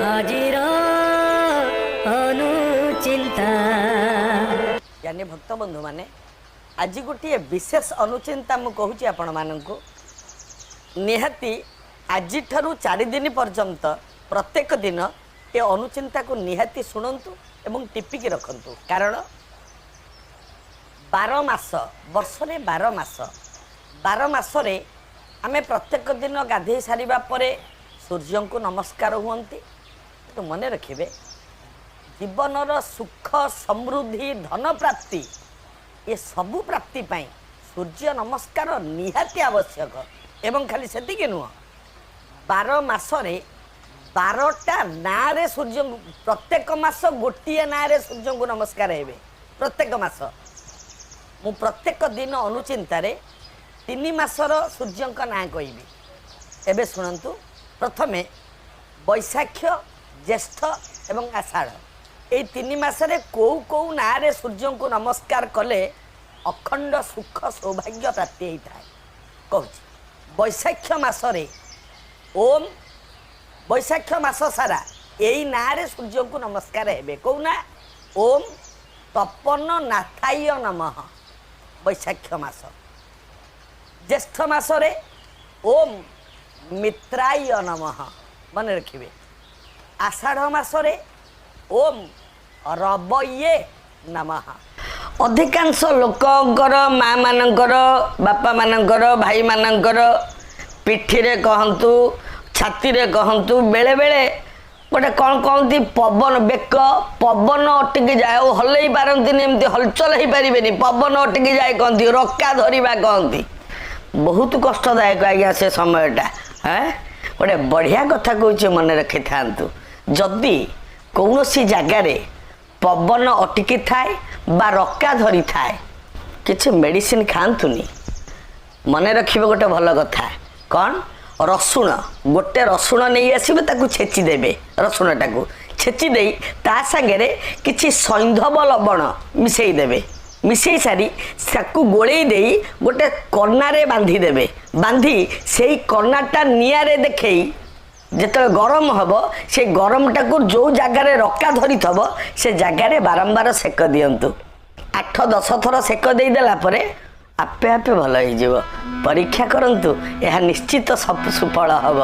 ଆଜିର ଅନୁଚିନ୍ତା। ଜ୍ଞାନୀ ଭକ୍ତ ବନ୍ଧୁମାନେ, ଆଜି ଗୋଟିଏ ବିଶେଷ ଅନୁଚିନ୍ତା ମୁଁ କହୁଛି ଆପଣମାନଙ୍କୁ। ନିହାତି ଆଜିଠାରୁ 4 ଦିନ ପର୍ଯ୍ୟନ୍ତ ପ୍ରତ୍ୟେକ ଦିନ ଏ ଅନୁଚିନ୍ତାକୁ ନିହାତି ଶୁଣନ୍ତୁ ଏବଂ ଟିପିକି ରଖନ୍ତୁ। କାରଣ 12 ମାସ, ବର୍ଷରେ 12 ମାସ, 12 ମାସରେ ଆମେ ପ୍ରତ୍ୟେକ ଦିନ ଗାଧେଇ ସାରିବା ପରେ ସୂର୍ଯ୍ୟଙ୍କୁ ନମସ୍କାର ହୁଅନ୍ତି। କିନ୍ତୁ ମନେ ରଖିବେ, ଜୀବନର ସୁଖ, ସମୃଦ୍ଧି, ଧନ ପ୍ରାପ୍ତି, ଏ ସବୁ ପ୍ରାପ୍ତି ପାଇଁ ସୂର୍ଯ୍ୟ ନମସ୍କାର ନିହାତି ଆବଶ୍ୟକ। ଏବଂ ଖାଲି ସେତିକି ନୁହଁ, 12 ମାସରେ 12ଟା ନାଁରେ ସୂର୍ଯ୍ୟଙ୍କୁ, ପ୍ରତ୍ୟେକ ମାସ ଗୋଟିଏ ନାଁରେ ସୂର୍ଯ୍ୟଙ୍କୁ ନମସ୍କାର ହେବେ ପ୍ରତ୍ୟେକ ମାସ। ମୁଁ ପ୍ରତ୍ୟେକ ଦିନ ଅନୁଚିନ୍ତାରେ 3 ମାସର ସୂର୍ଯ୍ୟଙ୍କ ନାଁ କହିବି। ଏବେ ଶୁଣନ୍ତୁ। ପ୍ରଥମେ ବୈଶାଖ, ଜ୍ୟେଷ୍ଠ ଏବଂ ଆଷାଢ଼, ଏଇ 3 ମାସରେ କେଉଁ କେଉଁ ନାଁରେ ସୂର୍ଯ୍ୟଙ୍କୁ ନମସ୍କାର କଲେ ଅଖଣ୍ଡ ସୁଖ ସୌଭାଗ୍ୟ ପ୍ରାପ୍ତି ହେଇଥାଏ, କହୁଛି। ବୈଶାଖ ମାସରେ ଓମ୍, ବୈଶାଖ ମାସ ସାରା ଏଇ ନାଁରେ ସୂର୍ଯ୍ୟଙ୍କୁ ନମସ୍କାର ହେବେ। କେଉଁ ନାଁ? ଓମ୍ ତପନ ନାଥାୟ ନମଃ, ବୈଶାଖ ମାସ। ଜ୍ୟେଷ୍ଠ ମାସରେ ଓମ୍ ମିତ୍ରାୟ ନମଃ, ମନେ ରଖିବେ। ଆଷାଢ଼ ମାସରେ ଓମ୍ ରବୟେ ନମଃ। ଅଧିକାଂଶ ଲୋକଙ୍କର, ମା ମାନଙ୍କର, ବାପା ମାନଙ୍କର, ଭାଇମାନଙ୍କର ପିଠିରେ କହନ୍ତୁ, ଛାତିରେ କହନ୍ତୁ, ବେଳେବେଳେ ଗୋଟେ କ'ଣ କହନ୍ତି, ପବନ ବେକ, ପବନ ଅଟକି ଯାଏ, ଆଉ ହଲେଇ ପାରନ୍ତିନି, ଏମିତି ହଲଚଲ ହେଇପାରିବେନି, ପବନ ଅଟକି ଯାଏ କହନ୍ତି, ରକା ଧରିବା କହନ୍ତି। ବହୁତ କଷ୍ଟଦାୟକ ଆଜ୍ଞା ସେ ସମୟଟା। ଗୋଟେ ବଢ଼ିଆ କଥା କହୁଛି, ମନେ ରଖିଥାନ୍ତୁ। ଯଦି କୌଣସି ଜାଗାରେ ପବନ ଅଟକି ଥାଏ ବା ରକା ଧରିଥାଏ, କିଛି ମେଡ଼ିସିନ ଖାଆନ୍ତୁନି। ମନେ ରଖିବେ ଗୋଟେ ଭଲ କଥା। କ'ଣ? ରସୁଣ, ଗୋଟେ ରସୁଣ ନେଇ ଆସିବେ, ତାକୁ ଛେଚି ଦେବେ। ରସୁଣଟାକୁ ଛେଚି ଦେଇ ତା ସାଙ୍ଗରେ କିଛି ସୈନ୍ଧବ ଲବଣ ମିଶାଇ ଦେବେ। ମିଶାଇ ସାରି ତାକୁ ଗୋଳେଇ ଦେଇ ଗୋଟେ କନାରେ ବାନ୍ଧି ଦେବେ। ବାନ୍ଧି ସେଇ କନାଟା ନିଆଁରେ ଦେଖେଇ ଯେତେବେଳେ ଗରମ ହେବ, ସେ ଗରମଟାକୁ ଯେଉଁ ଜାଗାରେ ରକା ଧରିଥିବ, ସେ ଜାଗାରେ ବାରମ୍ବାର ସେକ ଦିଅନ୍ତୁ। 8-10 ଥର ସେକ ଦେଇଦେଲା ପରେ ଆପେ ଆପେ ଭଲ ହେଇଯିବ। ପରୀକ୍ଷା କରନ୍ତୁ, ଏହା ନିଶ୍ଚିତ ସୁଫଳ ହେବ।